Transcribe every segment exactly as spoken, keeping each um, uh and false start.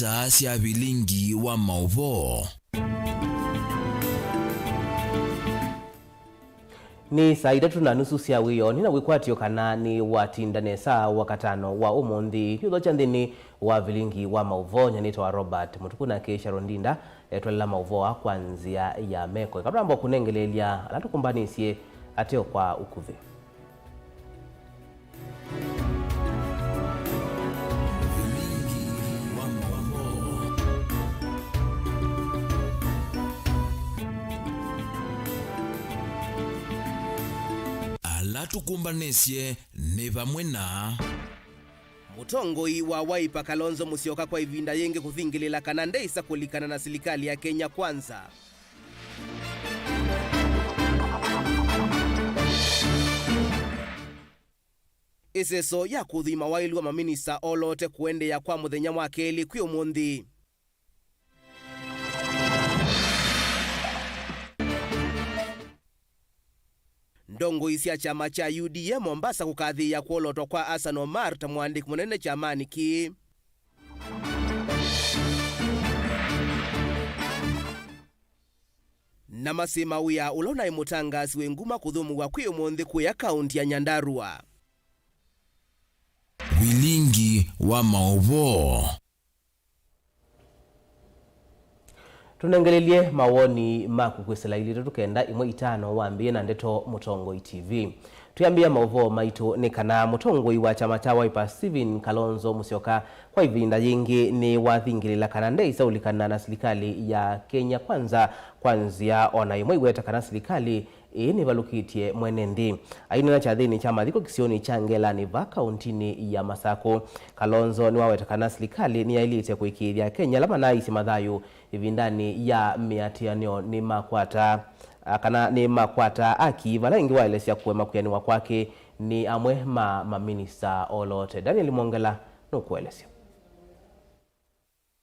Saa sya vilingi wa maũvoo. Nĩ saa itatũ na nusu sya wĩoo, nĩ na wĩkwatyo kana nĩ watinda nesa wakatano wa ũmũnthĩ. Yũthokya nthĩnĩ wa vilingi wa maũvoo, nyanĩtwa Robert Mũtuku nake Sharon Ndinda etwalela maũvoo kwa nzĩa ya meko. Eka twamba kũnengeleelya ala tũkũmbanĩsye ateo kwa ũkuvĩ. Ala tũkũmbanĩsye nĩ vamwe na. Mũtongoi wa Wiper Kalonzo Musyoka kwa ĩvinda yĩngĩ kũthingĩlĩla kana ndeĩsa kũlikana na silikalĩ ya Kenya Kwanza. Ĩseso ya kũthima waĩlu wa maminista olote kũendeea kwa mũthenya wa kelĩ kwĩ ũmũnthĩ. Ndongoi sya kyama kya U D A Mombasa kũkathĩĩa kwolotwa kwa Hassan Omar ta mũandĩki mũnene kyamanĩ kĩĩ. Na masĩ ma wĩa ũla ũnaĩ mũtangaasi wĩ nguma kũthũmũw'a kwĩ ũmũnthĩ kũya kaũnti ya Nyandarua. Vilingi wa maũvoo. Tũnengelelye mawoni maku kwĩsĩla ilĩ itatũ kenda ĩmwe itano wambĩĩe na ndeto Mũtongoi T V. Twĩambĩĩa maũvoo maitũ nĩ kana mũtongoi wa kyama kya Wiper Stephen Kalonzo Musyoka kwa ĩvinda yĩngĩ nĩ wathingĩlĩla kana ndeĩsa ũlikana na silikalĩ ya Kenya Kwanza kwa nzĩa o na ĩmwe iweta kana silikalĩ ĩĩ nĩvalũkĩtye mwene nthĩ. Aineena kyathĩnĩ kya mathiko kĩsionĩ kya Ngelanĩ va kaũntinĩ ya Masakũ, Kalonzo nĩwaweta kana silikalĩ nĩyaĩlĩte kũĩkĩĩthya Akenya ala manaaisye mathayũ ĩvindanĩ ya mĩatĩanĩo nĩmakwata, a, kana nĩmakwata aki, vala ĩngĩ waelesya kũema kwĩanĩwa kwake nĩ amwe ma maminista olote. Daniel Mwongela nũkũelesya.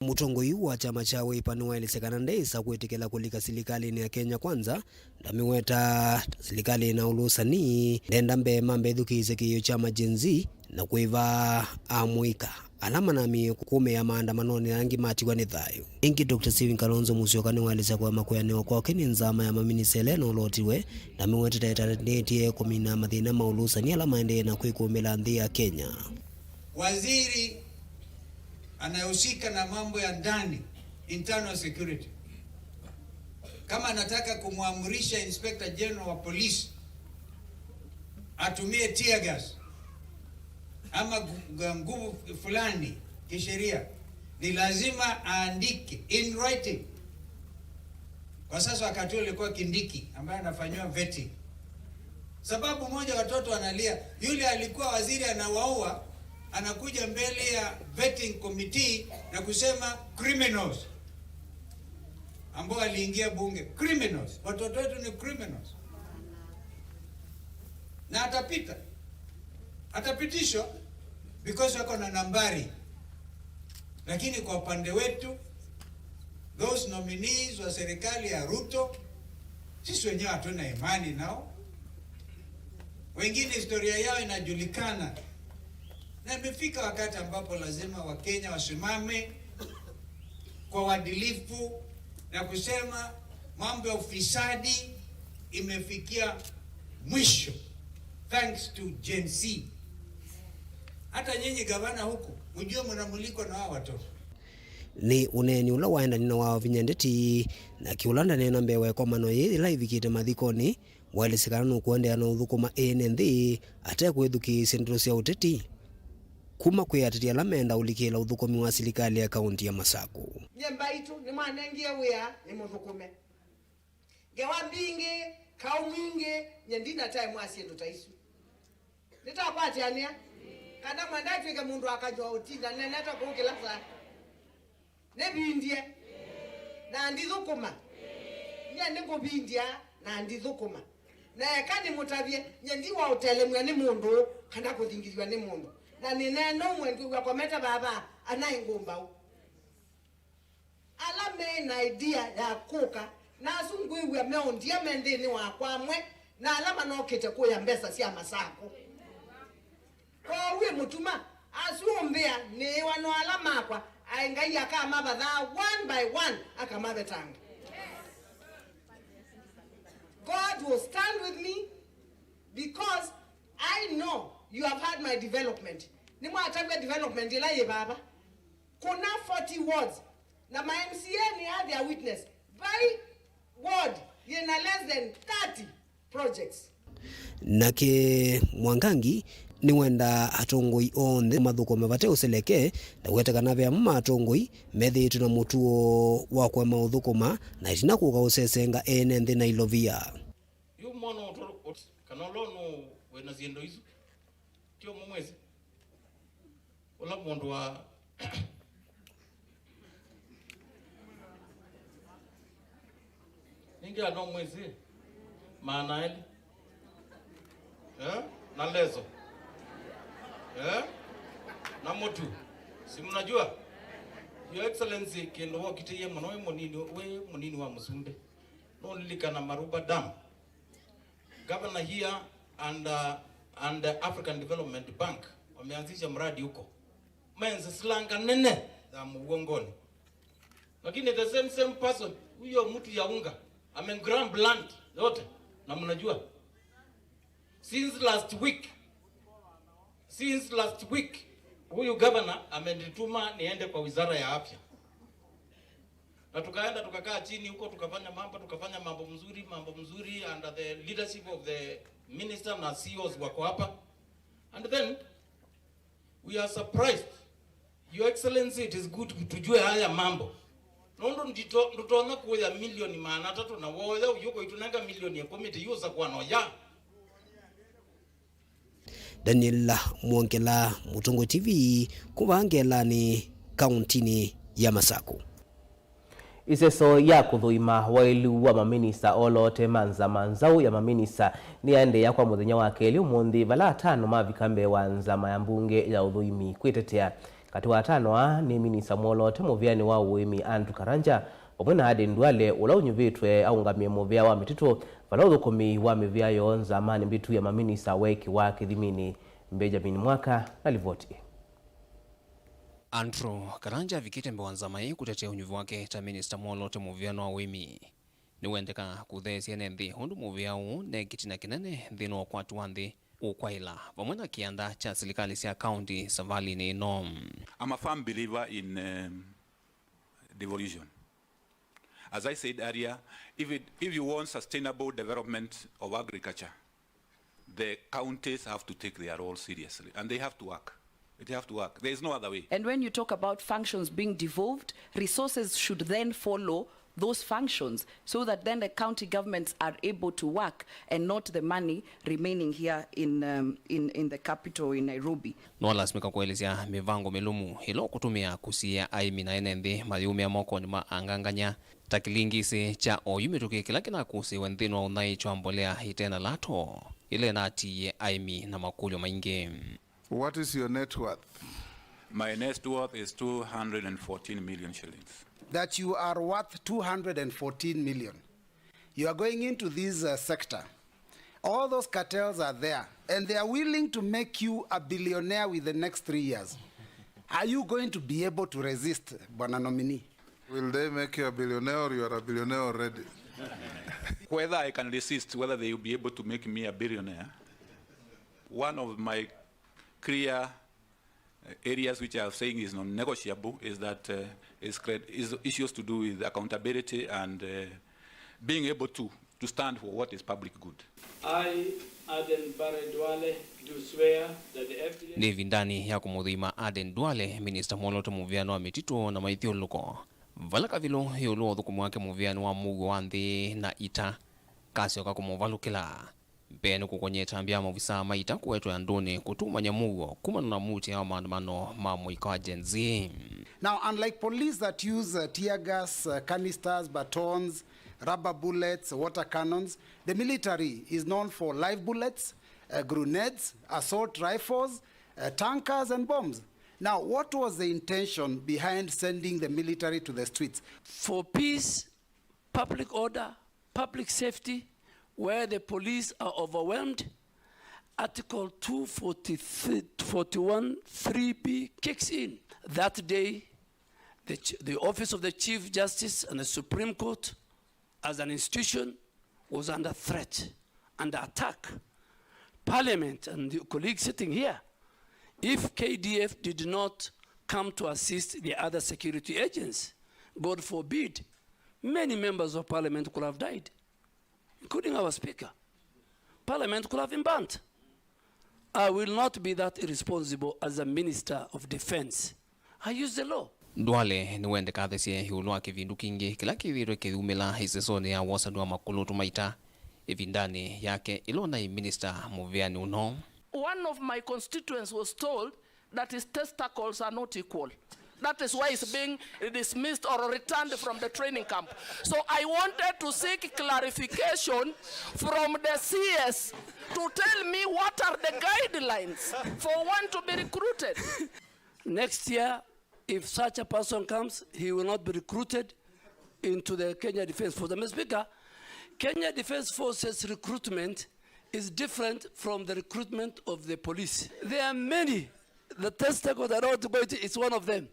Mũtongoi wa kyama kya Wiper nĩwaelesya kana ndeĩsa kwĩtĩkĩla kũlika silikalĩnĩ ya Kenya Kwanza, ndamĩweta ta silikalĩ ĩna ũlũsani, ndenda mbee mambe ĩthukĩĩsye kĩĩo kya ma Gen Z na kũĩva amũika ala manamie kũmĩa maandamanonĩ angĩ matiwa nĩ thayũ. Ĩngĩ, Doctor Stephen Kalonzo Musyoka nĩwaelesya kũema kwĩanĩwa kwake nĩ nzama ya maminista ĩla ĩnolotiwe, ndamĩwetete ĩtanĩtye kũmina mathĩna ma ũlũsani ala maendee na kwĩkũmbĩla nthĩ ya Kenya. Waziri anayehusika na mambo ya ndani, internal security, kama anataka kumwamrisha Inspector General wa polisi atumie tear gas ama gu-, gu-, nguvu fulani kisheria, ni lazima aandike in writing. Kwa sasa, wakati ule ilikuwa Kindiki ambaye anafanyiwa vetting. Sababu moja, watoto wanalia, yule alikuwa waziri anawaua, anakuja mbele ya vetting committee na kusema criminals ambao waliingia bunge. Criminals. Watoto wetu ni criminals. Na atapita. Atapitishwa because wako na nambari. Lakini kwa upande wetu, those nominees wa serikali ya Ruto, sisi wenyewe hatuna imani nao. Wengine historia yao inajulikana. Na imefika wakati ambapo lazima Wakenya wasimame kwa uadilifu na kusema mambo ya ufisadi imefikia mwisho, thanks to Gen Z. Hata nyinyi gavana huku, mjue mnamulikwa na hawa watoto. Nĩ ũneeni ũla waendanie na wa vinya ndeti, na kĩũla ndaneena mbee wa ĩkomano yĩĩ yĩla ĩvikĩte mathikonĩ, waelesya kana nũkũendeea na ũthũkũma ene nthĩ ate kwĩthukĩĩsya ndeto sya ũteti kuma kwĩ ateti ala menda ũlikĩla ũthũkũmi wa silikalĩ ya kaũnti ya Masakũ. Nye mbaitũ nĩmwanengie wĩa nĩmũthũkũme. Ngewa mbingĩ, kaũ mwingĩ, nye ndinatae mwa syĩndũ ta isu. Nĩtakwatĩanĩa? Kana mwenda twĩke mũndũ akanywa ũtinda neneta kũũ kĩla saa? Nĩvindye na ndithũkũma. Nye nĩngũvindya na ndithũkũma. Na eka nĩmũtavye, nye ndi wa ũtelemw'a nĩ mũndũ kana kũthingithw'a nĩ mũndũ. Na nĩneena ũmwe ngwĩw'a komete vava anaĩ ngũmbaũ. Ala me na idea ya kũka, na asu ngwĩw'a meũndia me nthĩnĩ wakwa amwe na ala manokĩte kũya mbesa sya Masakũ. Kwoou wĩ mũtuma, asu ũmbĩa nĩĩwa no ala makwa, Aĩ Ngai akamavathaa one by one, akamavetanga. God will stand with me because I know you have heard my development. Nĩmwatavw'a development ĩla yĩ vava. Kuna forty wards, na ma M C A nĩ a their witness. Vai ward yĩna less than thirty projects. Nake Mwangangi nĩwenda atongoi onthe mathũkũme vate ũseleke, na kũweta kana ve amwe ma atongoi methĩĩtwe na mũtuo wa kũema ũthũkũma na ĩtina kũka ũsesenga ene nthĩ na ilovia. Yu mwana ũtũ-, ũt-, kana ũla nũ wĩna syĩndũ isu, ti ũmwe mwĩsĩ? Ũla mũndũ wa, ningĩ ano mwĩsĩ, maana elĩ. Eh? Na leso. Eh? Na mũtu. Si mnajua? Your Excellency, kĩndũ wokitĩie mũno wĩ mũnini, wĩ mũnini wa mũsumbĩ. Nũlilikana Maruba Dam. Governor here and, uh, and the African Development Bank wameanzisha mradi huko. Menze silanga nene ya mũuongoni. Lakini the same, same person, huyo mtu ya unga, ame grab land yote, na mnajua. Since last week, since last week, huyu governor amenituma niende kwa wizara ya afya. Na tukaenda tukakaa chini huko, tukafanya mambo, tukafanya mambo mzuri, mambo mzuri under the leadership of the minister na C E Os wako hapa. And then we are surprised. Your Excellency, it is good tujue haya mambo. Nũndũ ndito-, ndũtonya kuoya milioni maana atatũ na woya ũyũko itũnenga milioni ĩkũmi tĩyũsa kwa noya. Daniel Mwongela, Mũtongoi T V, kuma Ngelanĩ, kauntinĩ ya Masaku. Ĩseso ya kũthũima waĩlu wa maminista oloote ma nzama nzaũ ya maminista nĩyaendeea kwa mũthenya wa kelĩ ũmũnthĩ, vala atano mavika mbee wa nzama ya mbunge ya ũthũimi kwĩtetea. Katĩ wa atano aa nĩ minista mwoloote mũvĩanĩ wa ũĩmi Andrew Karanja, vamwe na Aden Duale, ũla ũnyuvĩtwe aũngamĩe mũvĩa wa mĩtitũ, vala ũthũkũmi wa mĩvĩa yoo nzamanĩ mbĩtu ya maminista weekĩwa kĩthiminĩ. Benjamin Mwaka na livoti ĩ. Andrew Karanja avikĩte mbee wa nzama ĩĩ kũtetea ũnyuvi wake ta minista mwoloote mũvĩanĩ wa ũĩmi. Nĩwendeka kũtheesya ene nthĩ ũndũ mũvĩa ũũ ne kĩtina kĩnene nthĩnĩ wa ũkwati wa nthĩ ũkwaĩla vamwe na kĩanda kya silikalĩ sya kaunti savalĩnĩ ĩno. I'm a firm believer in, um, devolution. As I said earlier, if it, if you want sustainable development of agriculture, the counties have to take their role seriously and they have to work. It have to work. There is no other way. And when you talk about functions being devolved, resources should then follow those functions so that then the county governments are able to work and not the money remaining here in, um, in, in the capital, in Nairobi. Nĩwalasimĩka kũelesya mĩvango mĩlũmu ĩla ũkũtũmĩa kũsiĩĩa aĩmi na ene nthĩ mayĩumĩa mokonĩ ma angangany'a, ta kĩlingisi kya oyu mĩtũkĩ kĩla kĩnakũsĩĩwe nthĩnĩ wa ũnyaĩĩkyo wa mbolea ĩte na lato, ĩla ĩnatiie aĩmi na makũlyo maingĩ. What is your net worth? My net worth is two hundred and fourteen million shillings. That you are worth two hundred and fourteen million. You are going into this, uh, sector. All those cartels are there, and they are willing to make you a billionaire with the next three years. Are you going to be able to resist, Bwana Nominee? Will they make you a billionaire or you are a billionaire already? Whether I can resist, whether they will be able to make me a billionaire, one of my clear, uh, areas which I am saying is non-negotiable is that, uh, is cred-, is issues to do with accountability and, uh, being able to, to stand for what is public good. I, Aden Bare Duale, do swear that the evidence... Nĩ ĩvindanĩ ya kũmũthima Aden Duale, minista mwoloote mũvĩanĩ wa mĩtitũ na maithyũlũlũko, vala kavilũ ĩũlũ wa ũthũkũmi wake mũvĩanĩ wa mũuo wa nthĩ na ita kasyoka kũmũvalũkĩla. Mbee nĩ kũkony'a ĩtambya ya maovisaa ma ita kũetwe andũnĩ kũtumany'a mũuo kumana na mũutĩa wa maandamano ma mũika wa Gen Z. Now, unlike police that use, uh, tear gas, uh, canisters, batons, rubber bullets, water cannons, the military is known for live bullets, uh, grenades, assault rifles, uh, tankers and bombs. Now, what was the intention behind sending the military to the streets? For peace, public order, public safety, where the police are overwhelmed, Article two forty-three, forty-one three B kicks in. That day, the, ch- the office of the Chief Justice and the Supreme Court as an institution was under threat, under attack. Parliament and the colleagues sitting here, if K D F did not come to assist the other security agents, God forbid, many members of parliament could have died, including our speaker. Parliament could have been burnt. I will not be that irresponsible as a minister of defense. I use the law. Duale nĩwendekathĩsye ĩũlũ wa kĩvindu kingĩ kĩla kĩthĩĩtwe kĩyumĩla ĩsesonĩ ya wosani wa makũlũ tũmaita ĩvindanĩ yake ĩla ũnaĩ minista mũvĩanĩ ũno. One of my constituents was told that his testicles are not equal. That is why he's being dismissed or returned from the training camp. So I wanted to seek clarification from the C S to tell me what are the guidelines for one to be recruited. Next year, if such a person comes, he will not be recruited into the Kenya Defence Force. Mister Speaker, Kenya Defence Forces recruitment is different from the recruitment of the police. There are many. The testicle that I want to go into is one of them.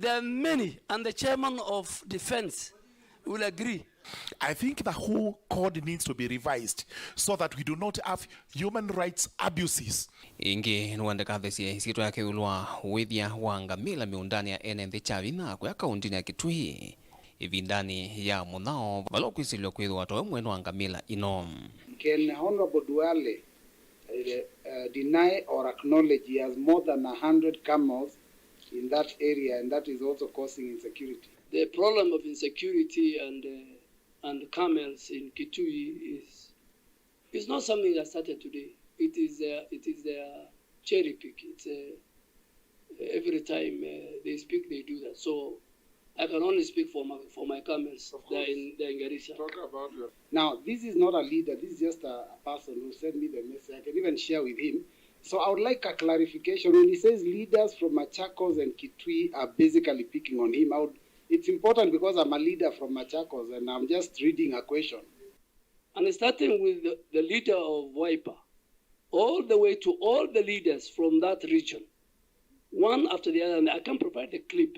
There are many, and the chairman of defense will agree. I think the whole code needs to be revised so that we do not have human rights abuses. Ĩngĩ nĩwendekathĩsye ĩsyĩtwa yake ĩũlũ wa wĩthya wa ngamĩla mĩũndanĩ ya ene nthĩ Kyavi na kũya kaũntĩnĩ ya Kitui ĩvindanĩ ya mũthao vala ũkwĩsĩlw'a kwĩthĩwa towe mwene wa ngamĩla ino. Can Honorable Duale uh, uh, deny or acknowledge he has more than a hundred camels in that area, and that is also causing insecurity? The problem of insecurity and, uh, and camels in Kitui is, is not something that started today. It is their, it is their cherry pick. It's a, every time uh, they speak, they do that. So I can only speak for my, for my camels. Of course. They're in, they're in Garissa. Talk about your... Now, this is not a leader. This is just a, a person who sent me the message. I can even share with him. So I would like a clarification. When he says leaders from Machakos and Kitui are basically picking on him, I would, it's important because I'm a leader from Machakos and I'm just reading a question. And starting with the, the leader of Wiper, all the way to all the leaders from that region, one after the other, and I can provide the clip.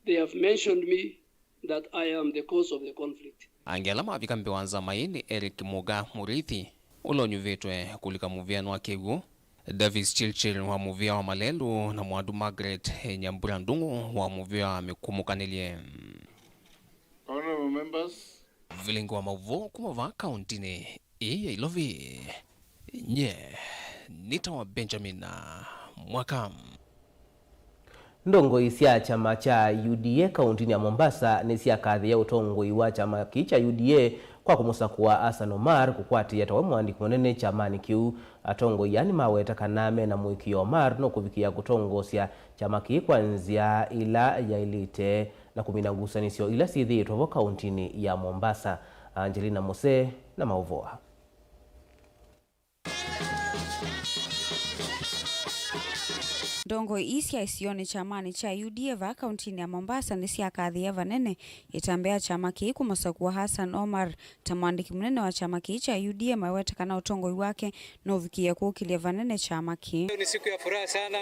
They have mentioned me that I am the cause of the conflict. Angĩ ala mavika mbee wa nzama ĩĩ nĩ Eric Muga Mũrĩithi, ũla ũnyuvĩtwe kũlika mũvĩanĩ wa kĩw'ũ, Davis Chilchil wa mũvĩa wa Malelũ, na Mwandũ Margaret Nyambura Ndung'u wa mũvĩa wa Mĩkumũkanĩlye. Honorable members. Vilingi wa maũvoo kuma vaa kaũntĩnĩ ĩĩ ya Ilovi. Nye nĩtawa Benjamin Mwaka. Ndongoi sya kyama kya U D A kaũntĩnĩ ya Mombasa nĩsyakathĩĩa ũtongoi wa kyama kĩĩ kya U D A kwa kũmũsakũa Hassan Omar kũkwatĩĩa tawe mũandĩki mũnene kyamanĩ kĩu. Atongoi aa nĩmaweta kana mena mũĩkĩĩo Omar nũkũvikĩĩa kũtongoesya kyama kĩĩ kwa nzĩa ĩla yaĩlĩte na kũmina ngusanĩsyo ila syĩthĩĩtwe vo kaũntĩnĩ ya Mombasa. Angelina Muse na maũvoo aa. Ndongoi ii sya isionĩ kyamanĩ kya U D A vaa kaũntĩnĩ ya Mombasa nĩsyakathĩĩa vanene ĩtambya ya kyama kĩĩ kũmũsakũa Hassan Omar ta mũandĩki mũnene wa kyama kĩĩ kya U D A, maweta kana ũtongoi wake nũvikĩĩe kũkĩlya vanene kyama kĩĩ. Leo ni siku ya furaha sana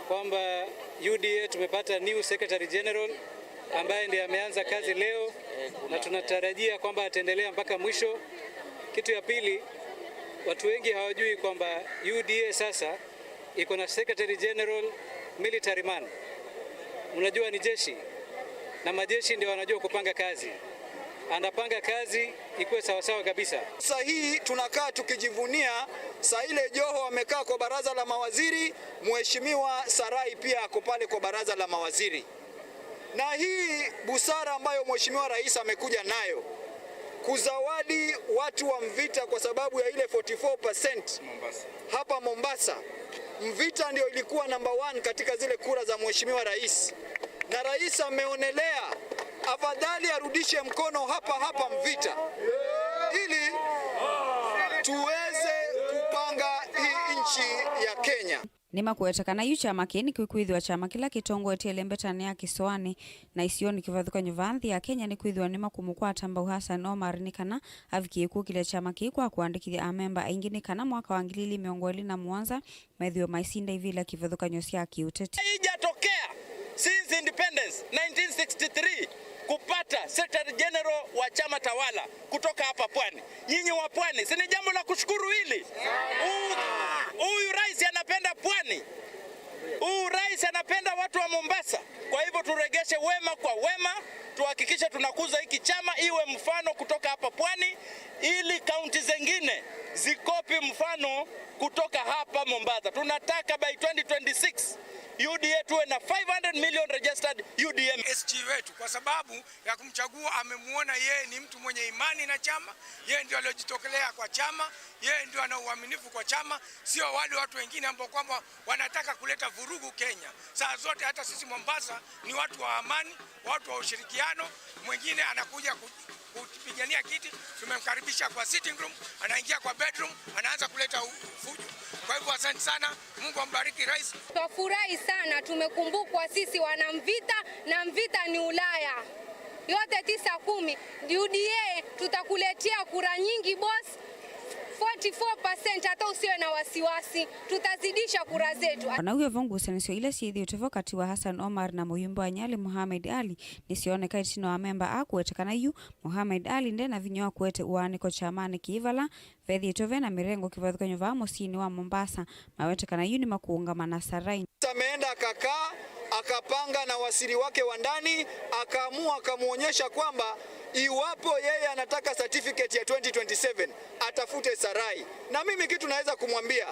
kwamba U D A tumepata new secretary general ambaye ndiye ameanza kazi leo, na tunatarajia kwamba ataendelea mpaka mwisho. Kitu ya pili, watu wengi hawajui kwamba U D A sasa iko na secretary general military man. Mnajua ni jeshi, na majeshi ndio wanajua kupanga kazi. Anapanga kazi ikuwe sawasawa kabisa. Saa hii tunakaa tukijivunia, saa ile Joho amekaa kwa baraza la mawaziri, Mheshimiwa Sarai pia ako pale kwa baraza la mawaziri. Na hii busara ambayo Mheshimiwa Rais amekuja nayo, kuzawadi watu wa Mvita kwa sababu ya ile forty-four percent hapa Mombasa. Mvita ndio ilikuwa number one katika zile kura za Mheshimiwa Rais. Na rais ameonelea afadhali arudishe mkono hapa hapa Mvita ili tuweze kupanga hii nchi ya Kenya. Nĩmakũweta kana yu kyama kĩĩ nĩkĩkwĩthĩwa kyama kĩla kĩtongoetye ĩlembetanĩ ya kĩsoanĩ na isionĩ kĩvathũkany'o vaa nthĩ ya Kenya, nĩkwĩthĩwa nĩmakũmũkwata mbau Hassan Omar nĩ kana avikĩe kũkĩlya kyama kĩĩ kwa kũandĩkĩthya amemba aingĩ, nĩ kana mwaka wa ngili ili mĩongo ĩlĩ na mũonza methĩwe maisinda ivĩla kĩvathũkany'o sya kĩũteti. Haijatokea Since independence nineteen sixty-three, kupata Secretary General wa chama tawala kutoka hapa pwani. Nyinyi wa pwani, si ni jambo la kushukuru hili? Huu, huyu rais anapenda pwani. Huu rais anapenda watu wa Mombasa. Kwa hivyo turegeshe wema kwa wema, tuhakikishe tunakuza hiki chama iwe mfano kutoka hapa pwani, ili kaunti zengine zikopi mfano kutoka hapa Mombasa. Tunataka by twenty twenty-six, U D A tuwe na five hundred million registered U D A. S G wetu, kwa sababu ya kumchagua, amemuona yeye ni mtu mwenye imani na chama, yeye ndio aliojitokelea kwa chama, yeye ndio ana uaminifu kwa chama, sio wale watu wengine ambao kwamba wanataka kuleta vurugu Kenya. Saa zote hata sisi Mombasa ni watu wa amani, watu wa ushirikiano. Mwingine anakuja ku-, kupigania kiti, tumemkaribisha kwa sitting room, anaingia kwa bedroom, anaanza kuleta u-, fujo. Kwa hivyo asante sana, Mungu ambariki rais. Twafurahi sana, tumekumbukwa sisi wana Mvita, na Mvita ni Ulaya. Yote tisa kumi, U D A tutakuletea kura nyingi boss, forty-four percent, hata usiwe na wasiwasi, tutazidisha kura zetu. Ona w'o vo, ngusanĩsyo ila syĩthĩĩtwe vo katĩ wa Hassan Omar na mũyumbe wa Nyali Mohamed Ali nĩsyooneka ĩtina wa amemba aa kũweta kana yu Mohamed Ali nde na vinya wa kũete ũaanĩko kyamanĩ kĩĩ vala vethĩĩtwe ve na mĩrengo kĩvathũkany'o vaa mũsyĩnĩ wa Mombasa, mawete kana yu nĩmakũũngama na Sarai. Ameenda akakaa, akapanga na waziri wake wa ndani, akaamua, akamwonyesha kwamba iwapo yeye anataka certificate ya twenty twenty-seven, atafute Sarai. Na mimi kitu naweza kumwambia,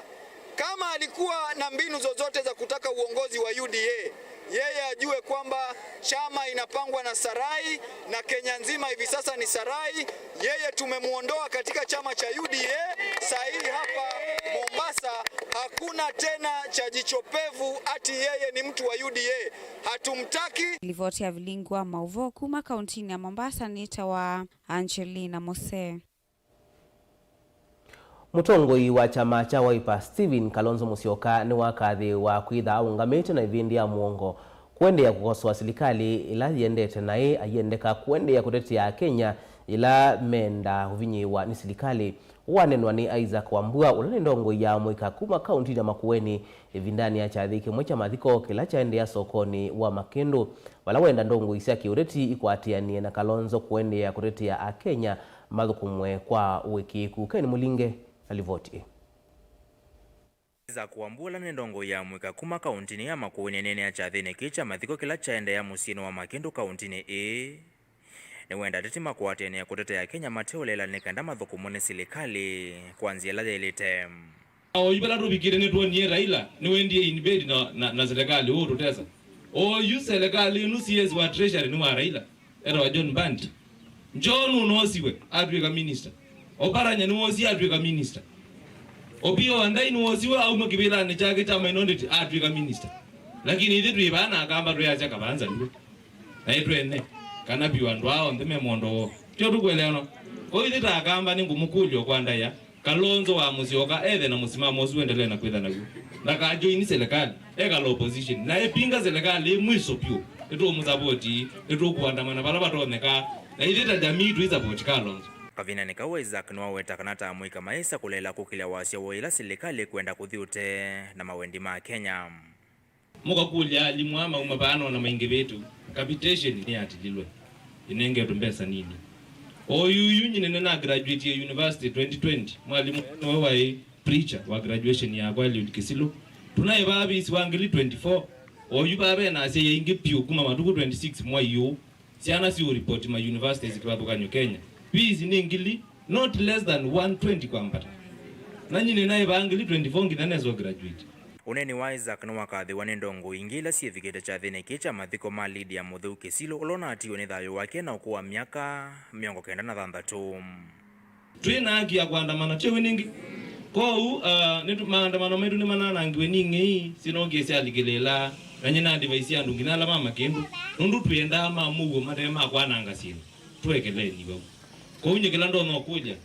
kama alikuwa na mbinu zozote za kutaka uongozi wa U D A, yeye ajue kwamba chama inapangwa na Sarai, na Kenya nzima hivi sasa ni Sarai. Yeye tumemwondoa katika chama cha U D A. Saa hii hapa Mombasa hakuna tena cha jicho pevu ati yeye ni mtu wa U D A. Hatumtaki. Livoti ya vilingi wa maũvoo kuma kauntinĩ ya Mombasa nĩ ta wa Angelina Mose. Mũtongoi wa kyama kya Wiper, Stephen Kalonzo Musyoka, nĩwakathĩĩwa kwĩtha aũngamĩte na ĩvĩndĩ ya mũongo kũendeea kũkosoa silikalĩ ĩla yĩendete naĩ ayĩendeka kũendeea kũtetea Akenya yĩla menda ũvinyĩĩwa nĩ silikalĩ. Ũũ wanenwa nĩ Isaac Wambua, ũla nĩ ndongoi ya mũika kuma kauntinĩ ya Makueni, ĩvindanĩ ya kyathĩ kĩmwe kya mathiko kĩla kyaendeea sokonĩ wa Makĩndũ, vala wenda ndongoi sya kĩũteti ikwatĩanĩe na Kalonzo kũendeea kũtetea Akenya mathũkũmwe kwa ũĩkĩĩku. Ken Mũlinge na livoti ĩ. Isaac Wambua, ũla nĩ ndongoi ya mũika kuma kauntinĩ ya Makueni, aneenea kyathĩnĩ kĩĩ kya mathiko kĩla kyaendeea mũsyĩnĩ wa Makĩndũ kauntinĩ ĩĩ. Nĩwenda ateti makwatĩanĩe kũtetea Akenya mateũleela nĩ kenda mathũkũmwe nĩ silikalĩ kwa nzĩa ĩla yaĩlĩte. Oyu vala tũvikĩte nĩtwonie Raila nĩwendie in bed na, na, na silikalĩ ũũ tũtesa. Oyu silikalĩ ĩno C S wa Treasury nĩ wa Raila. Etawa John Mbandi. Joho nũnoosiwe atw'ĩka minister. Oparanya nĩwoosie atw'ĩka minister. Opiyo Wandayi nĩwoosiwe auma kĩvĩlanĩ kyake kya minority atw'ĩka minister. Lakini ithyĩ twĩ vaa na Akamba twĩasya Kavanza nĩwe. Na ĩtwene kana piũ andũ aa onthe me mondo woo. Tyo tũkweleanwa. Kwoou ithyĩ ta Akamba nĩngũmũkũlya kwa ndaĩa. Kalonzo wa Musyoka ethe na mũsimamo ũsu ũendelee na kwĩtha naw'o. Ndakajoini silikalĩ, ekala opposition. Na ĩpinga silikalĩ ĩ mwiso vyũ, nĩtũũmũsavoti, nĩtũkũandamana vala vatonyeka. Na ithyĩ ta jamii tũisavoti Kalonzo. Kavindanĩ kau, Isaac nĩwaweta kana ta amũika maĩsa kũleela kũkĩlya wasya wa yĩla silikalĩ ĩkwenda kũthi ũtee na mawendi ma Kenya. Mũkakũlya alimũ aa mauma vaa nona maingĩvĩte ũu. Capitation nĩyatililwe, ĩnengetwe mbesa nini. Oyu yu nyie nĩna graduate ya university twenty twenty, mwalimũ nĩwe waĩ preacher wa graduation yakwa, Eliud Kisilu. Tũnaĩ vaa vĩsi wa ngili twenty-four, oyu vaa ve na asyai aingĩ vyũ kuma matukũ twenty-six mwai ũũ. Syana siũripoti ma universities kĩvathũkany'o Kenya. Fees nĩ ngili, not less than one twenty kwambata. Na nyie nĩnaĩ vaa ngili twenty-four nginya nesa graduate. Ũneeni wa Isaac nĩwakathĩwa nĩ ndongoi ingĩ ila syĩvikĩte kyathĩnĩ kĩĩ kya mathiko ma Lydia Mũtheu Kĩsilũ, ũla ũnatiiwe nĩ thayũ wake na ũkũũ wa myaka mĩongo kenda na thanthatũ. Twĩ na haki ya kũandamana, tyo wĩ nĩngĩ? Kwoou, ah, nĩtũ-, maandamano maitũ nĩmananangiwe nĩ ing'ei sinookie syalikĩlĩĩla, na nyie na advise andũ nginya ala ma Makĩndũ, nũndũ twĩendaa ma mũuo mate ma kwananga syĩndũ. Tũekeleni vau. Kwoou nyie kĩla ndonya ũkũlya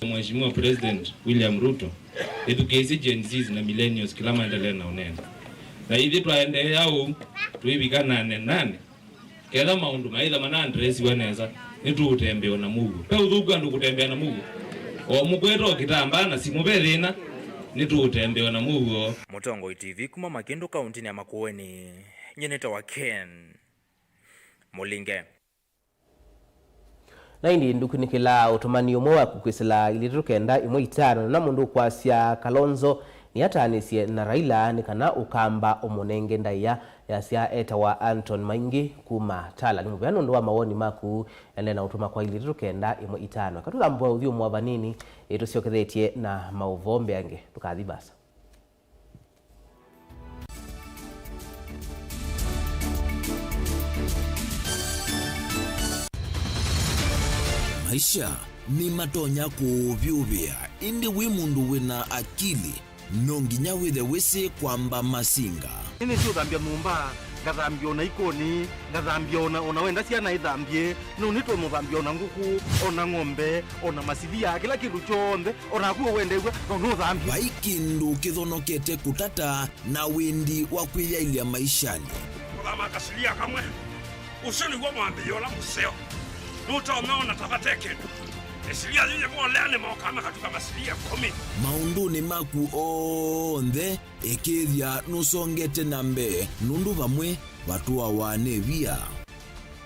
Mheshimiwa President William Ruto, ĩthukĩĩsye Gen Zs na millennials kĩla maendelee na ũneena. Na ithyĩ twaendeea ũu, twĩvika nane nane, ketha maũndũ maitha manandresiwa nesa, nĩtũũtembea na mũuo. Ve ũthũku andũ kũtembea na mũuo? O mũkwete o kĩtambaa na simũ, ve thĩna? Nĩtũũtembea na mũuo. Mũtongoi T V kuma Makĩndũ kauntinĩ ya Makueni. Nyie nĩtawa Ken Mũlinge. Na ĩndĩ ndũkunĩkĩla ũtũmani ũmwe waku kwĩsĩla ilĩ tatu kenda ĩmwe itano, na mũndũ ũkwasya Kalonzo nĩataanĩsye na Raila nĩ kana Ũkamba ũmũnenge ndaĩa, yasya etawa Anton Maingi kuma Tala. Nĩ mũvea nũndũ wa mawoni maku, endeea na ũtũma kwa ilĩ tatu kenda ĩmwe itano. Katũthambũa ũthyũmũa vanini, ĩtũsyokethetye na maũvoo mbeange. Ndũkathi vaasa. Maisha nĩmatonya kũũvyũvĩa, ĩndĩ wĩ mũndũ wĩna akili, no nginya wĩthe wĩsĩ kwamba masinga. Nĩnĩsĩ ũthambya nyũmba, ngathambya ona ikoni, ngathambya ona, ona wenda syana ithambye, no nĩtwe mũthambya ona ngũkũ, ona ng'ombe, ona masilia, kĩla kĩndũ kyonthe, o naku ũwendew'a, no nũthambye. Vai kĩndũ kĩthonokete kũtata na wĩndi wa kwĩyaĩlya maishanĩ. Kũthama kasilia kamwe, ũsu nĩw'o mwambĩĩo ũla mũseo. Nũtonya ona ta vate kĩndũ. Ĩsilia yĩĩ yĩvolea nĩmokaa makatuka masilia ĩkũmi. Maũndũnĩ maku onthe, ĩkĩĩthya nũsongete na mbee, nũndũ vamwe vatũawa nĩ via.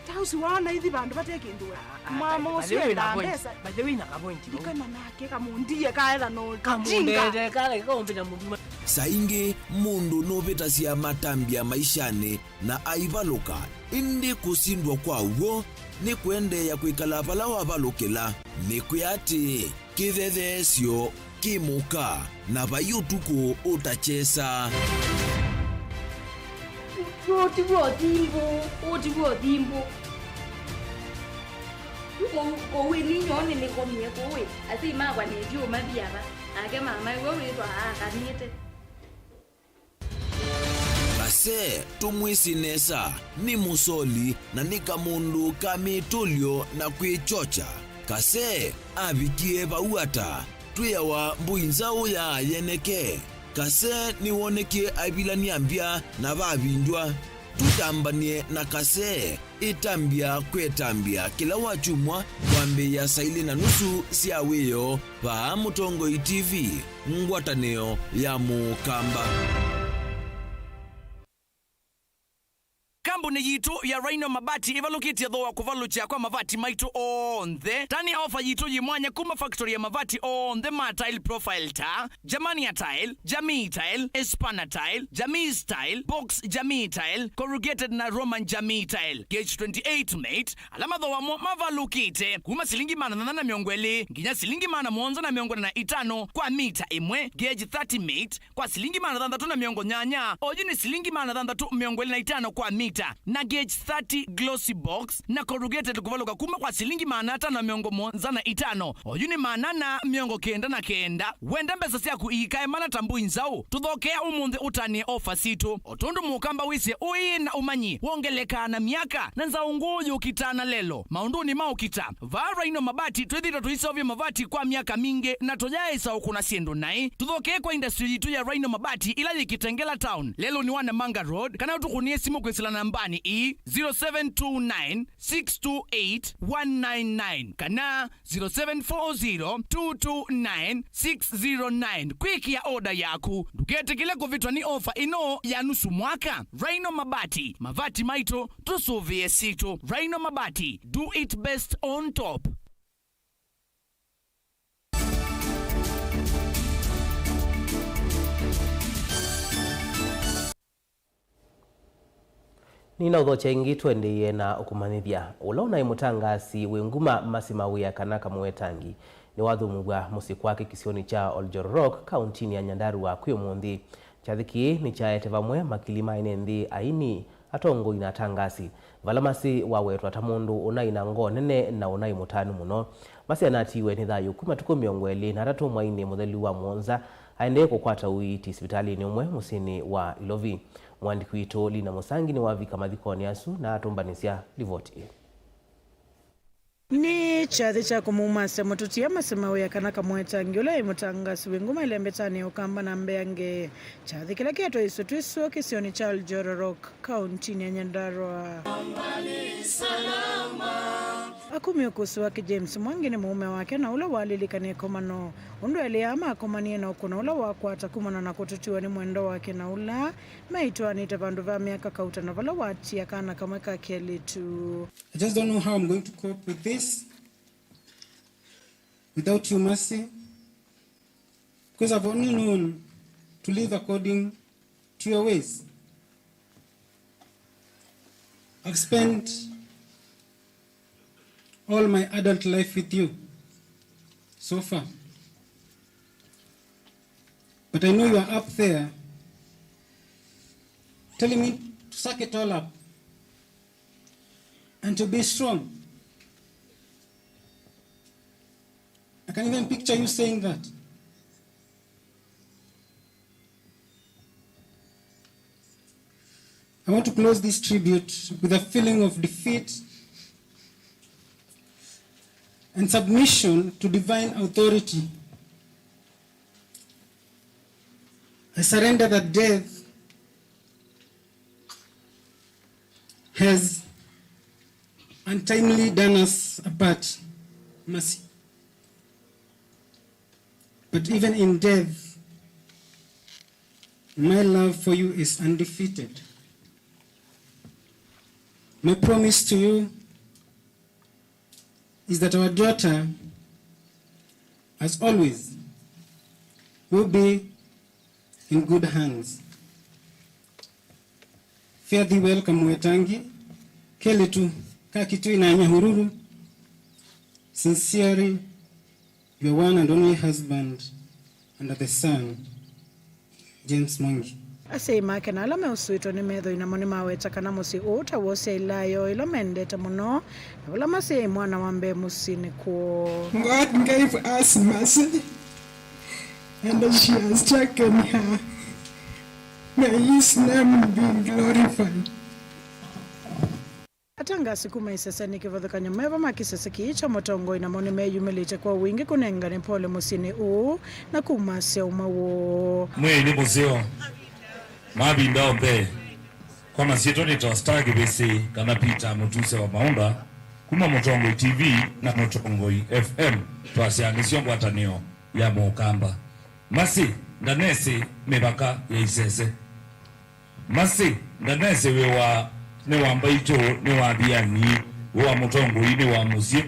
Ta ũsu waona ithi vandũ vate kĩndũ we. Ah, ah, mama by the ũsu way, wĩna endaa point. Mbesa. By the way, na ka point vau. Ndikana nake kamũndie kaetha no kamũndete kala kaũmbĩta mũndũ. Saa ingĩ mũndũ nũvĩtasya matambya maishanĩ na aivalũka, ĩndĩ kũsindwa kwa w'o nĩ kũendeea kwĩkala vala wavalũkĩla. Nĩkwĩa atĩĩ, kĩthetheesyo kĩ mũka, na vai ũtukũ ũtakyesa. Ũũ ti w'o ũthimbũ, ũũ ti w'o ũthimbũ. Kũu, kũu ĩni nyoo nĩnĩkomie kũu ĩ, asyai makwa nĩtyo mathi ava, nake mama ĩwe wĩthwa aakanĩte. Kase tũmwĩsĩ nesa, nĩ mũsoli na nĩ kamũndũ ka mĩtũlyo na kwĩkyokya. Kase avikie vau ata? Twĩawa mbũi nzaũ ya yeneke. Kase nĩwonekie aivilany'a mbya na vavindywa. Tũtambany'e na Kase. Ĩtambya kwetambya kĩla wakyumwa kwambĩĩa saa ilĩ na nusu sya wĩoo vaa Mũtongoi T V, ngwatanĩo ya Mũkamba. Kambuni yitũ ya Rhino Mabati ĩvalũkĩtye thooa kũvalũkya kwa mavati maitũ onthe. Tani ya ofa yitũ yĩ mwanya kuma factory ya mavati onthe ma tile profile ta Germania Tile, Jamii Tile, Espana Tile, Jamii Style, Box Jamii Tile, Corrugated na Roman Jamii Tile, gauge twenty-eight mate, ala mathooa mo mavalũkĩte kuma silingi maana thanthatũ na mĩongo ĩlĩ nginya silingi maana mũonza na mĩongo ĩna na itano kwa mita ĩmwe, gauge thirty mate kwa silingi maana thanthatũ na mĩongo nyanya, oyu nĩ silingi maana thanthatũ mĩongo ĩlĩ na itano kwa mita, na gauge thirty glossy box na corrugated kũvalũka kuma kwa silingi maana atano mĩongo mũonza na itano, oyu nĩ maana ana mĩongo kenda na kenda. Wenda mbesa syaku iikae mana ta mbũi nzaũ? Tũthokea ũmũnthĩ ũtanĩe ofa sitũ. O tondũ Mũkamba wĩsĩ ũĩ na ũmanyi wongelekaa na myaka, na nzaũ ngũũ yũkitaa na lelo maũndũnĩ ma ũkita. Vaa Rhino Mabati twĩthĩĩtwe tũiseũvya mavati kwa myaka mingĩ na tũyaaĩsa ũkũna syĩndũ naĩ. Tũthokee kwa industry yitũ ya Rhino Mabati ĩla yĩ Kitengela Town, lelũnĩ wa Namanga Road, kana ũtũkũnĩe simũ kwĩsĩla nambanĩ ii, zero seven two nine, six two eight, one nine nine kana zero seven four zero, two two nine, six zero nine kwĩkĩa oda yaku. Ndũketĩkĩle kũvĩtwa nĩ ofa ĩno ya nusu mwaka. Rhino Mabati, mavati maitũ, tũsũvĩe sitũ. Rhino Mabati, do it best on top. Nĩnaũthokya ĩngĩ tũendeeie na ũkũmanyĩthya. Ũla ũnaĩ mũtangaasi wĩ nguma Mercy Mawĩa kana Kamũetangi nĩwathũmũw'a mũsyĩ kwake kĩsionĩ kya Oljoro Rock, kaũntinĩ ya Nyandarua kwĩ ũmũnthĩ. Kyathĩ kĩĩ nĩkyaete vamwe makili ma ene nthĩ, aini, atongoi na atangaasi, vala Mercy wawetwa ta mũndũ ũnaĩ na ngoo nene na ũnaĩ mũtanu mũno. Mercy anatiiwe nĩ thayũ kwĩ matukũ mĩongo ĩlĩ na atatũ mweinĩ mũthelu wa mũonza, aendee kũkwata ũiiti sivitalĩnĩ ũmwe mũsyĩnĩ wa Ilovi. Mũandĩki witũ Lina Mũsangi nĩwavika mathikonĩ asu na atũmbanĩsya livoti ĩĩ. Nĩ kyathĩ kya kũmũumasya mũtũtia Mercy Mawĩa kana Kamũetangi, ũla aĩ mũtangaasi wĩ nguma ĩlembetanĩ ya Ũkamba na mbeange. Kyathĩ kĩla kĩatwaĩswe twĩ soo kĩsionĩ kya Oljoro Rock, kaũntinĩ ya Nyandarua. Kumi ũkũsĩ wake James Mwangi nĩ mũũme wake na ũla walilikanĩe ĩkomano. Ũndũ elĩ aa makomanie na ũkũna ũla wakwata kumana na kũtũtiwa nĩ mwendwa wake na ũla maitwaanĩte vandũ va myaka kauta na vala watia kana kamwe ka kelĩtu. I just don't know how I'm going to cope with this without you, Mercy, because I've only known to live according to your ways. I've spent all my adult life with you so far. But I know you are up there telling me to suck it all up and to be strong. I can even picture you saying that. I want to close this tribute with a feeling of defeat and submission to divine authority. I surrender that death has untimely done us apart, Mercy. But even in death, my love for you is undefeated. My promise to you is that our daughter, as always, will be in good hands. Fare thee well, Kamwetangi, kelĩtu ka Kitui na Nyahururu. Sincerely, your one and only husband under the sun, James Mwangi. Asyai make na ala meusũĩtwe nĩ methoi namo nĩmaweta kana mũsyĩ ũũ ta wosya ĩlaĩo ĩla mendete mũno, na vala Mercy aĩ mwana wa mbee mũsyĩnĩ kwoo. God gave us Mercy, and she has taken her. May his name be glorified. Atangasi kuma isesenĩ kĩvathũkany'o meva ma kĩsese kĩĩ kya mũtongoi namo nĩmeyumĩlĩte kwa wingĩ kũnengane pole mũsyĩnĩ ũũ na kumasya ũmwe woo. Mwĩĩ nĩ mũseo mavinda onthe. Kwa masyĩtwa nĩ Tostar Kĩvĩsĩ kana Peter Mũtuse wa Maũnda kuma Mũtongoi T V na Mũtongoi F M, twasyaanĩsya ngwatanĩo ya Mũkamba. Mercy ndanesi mĩvaka ya isese. Mercy ndanesi wĩ wa, nĩ wa mbaitũ, nĩ wa athiani, wĩ wa mũtongoi, nĩ wa mũsyĩ.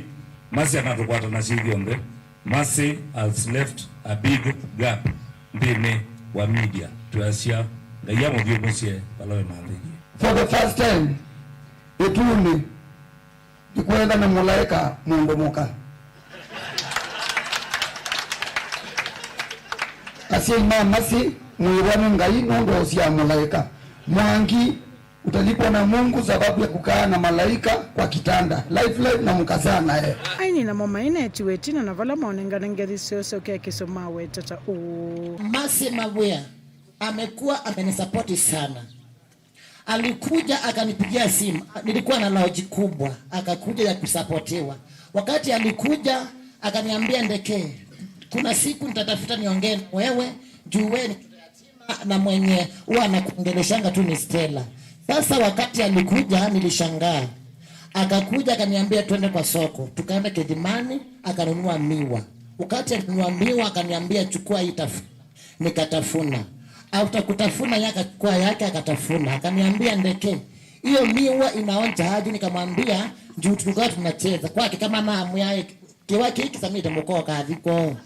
Mercy anatũkwata na syĩ ithyonthe. Mercy has left a big gap nthĩnĩ wa media. Twĩasya Ngai amũthyũmũsye vala wĩ na nthĩ. For the first time, ĩtunĩ, ndikwenda na mũlaĩka mũndũ mũka. Asyai ma Mercy, mũĩvwa nĩ Ngai nũndũ wa ũsyaa mũlaĩka. Mwangi, utalipwa na Mungu sababu ya kukaa na malaika kwa kitanda. Life, life na mkasaa naye. Aini namo mainetiwe ĩtina na vala monengane ngethi syoo sya ũkekĩsyo maweta ta ũũ. Mercy Mavwĩa amekuwa amenisapoti sana. Alikuja akanipigia simu, nilikuwa na lodge kubwa, akakuja ya kusapotiwa. Wakati alikuja, akaniambia, Ndeke, kuna siku nitatafuta niongee na wewe, juu wewe ni mtoto yatima na mwenye huwa anakuongeleshanga tu ni Stella. Sasa wakati alikuja, nilishangaa. Akakuja akaniambia twende kwa soko, tukaenda Kĩthimani, akanunua miwa. Wakati alinunua miwa, akaniambia, Chukua hii tafu-, nikatafuna. After kutafuna, yeye akachukua yake akatafuna. Akaniambia, Ndeke, hiyo miwa inaonja aje? Nikamwambia, juu tulikuwa tunacheza. Kwake kama namu yae, kĩwa kĩĩ kĩsamĩte mũkoka athi kwoo.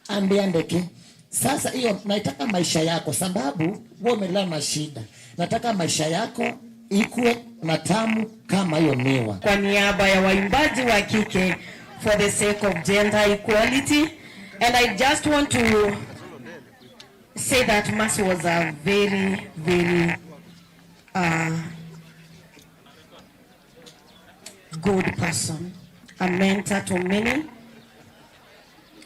Ambia, Ndeke, sasa hiyo naitaka maisha yako, sababu wewe umelala na shida. Nataka maisha yako ikuwe na tamu kama hiyo miwa. Kwa niaba ya waimbaji wa kike, for the sake of gender equality, and I just want to say that Mercy was a very, very, uh, good person, a mentor to many.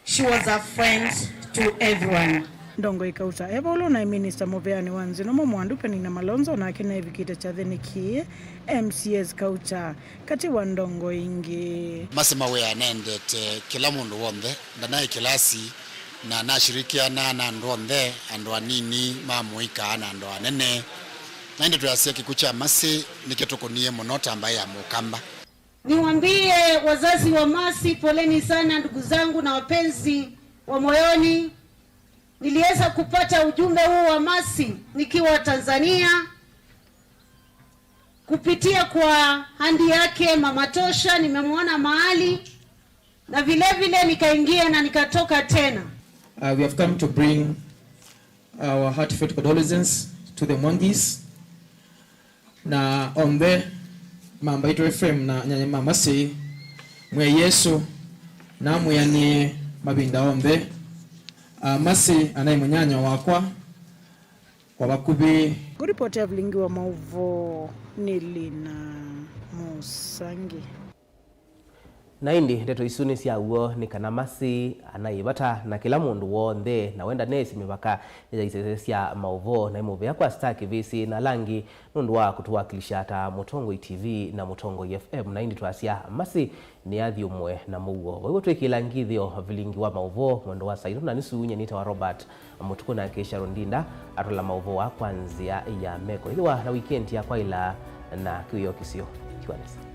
She was a friend to everyone. Ndongoi Kauta e vaũlo naĩ minista mũveanĩ wa nzĩ nũmũ Mwandu Penina Malonza onake nevikĩte kyathĩnĩ kĩĩ. M C S Kauta katĩ wa ndongoi ingĩ. Mercy Mavwĩa nendete kĩla mũndũ w'onthe, ndanaĩ kĩlasi, na nashirikiana na andũ onthe, andũ anini ma mũika na andũ anene. Na ĩndĩ twĩasya kĩkw'ũ kya Mercy nĩkĩtũkũnie mũno ta mbaĩ ya Mũkamba. Niwaambie wazazi wa Mercy, poleni sana ndugu zangu na wapenzi wa moyoni. Niliweza kupata ujumbe huu wa Mercy nikiwa Tanzania kupitia kwa handi yake Mama Tosha, nimemwona mahali na vile vile nikaingia na nikatoka tena. Uh, we have come to bring our heartfelt condolences to the Mwangis na onthe ma Mbaitũ F M na nyanya ma Mercy. Mwĩai Yesũ namwĩanĩe mavinda onthe. Uh, Mercy anaĩ mũnyanya wakwa wa vakuvĩ. Kũripotĩa vilingi wa maũvoo nĩ Lina Mũsangi. Na ĩndĩ ndeto isu nĩ sya w'o nĩ kana Mercy anaĩ vata na kĩla mũndũ w'onthe, na wenda neesĩ mĩvaka ya isese sya maũvoo. Naĩ mũvea kwa Star Kĩvĩsĩ na ala angĩ nũndũ wa kũtũwakilisha ta Mũtongoi T V na Mũtongoi F M. Na ĩndĩ twasya Mercy nĩathyũmũe na mũuo. Vau twĩkĩla ngithĩo vilingi wa maũvoo mwendo wa saa itatu na nusu. Nyie nĩtawa Robert Mũtukũ, nake Sharon Ndinda atũla maũvoo aa kwa nzĩa ya meko. Ĩthĩwa na wikendi ya kwaĩla na kĩwĩoo kĩseo. Tiwa nesa.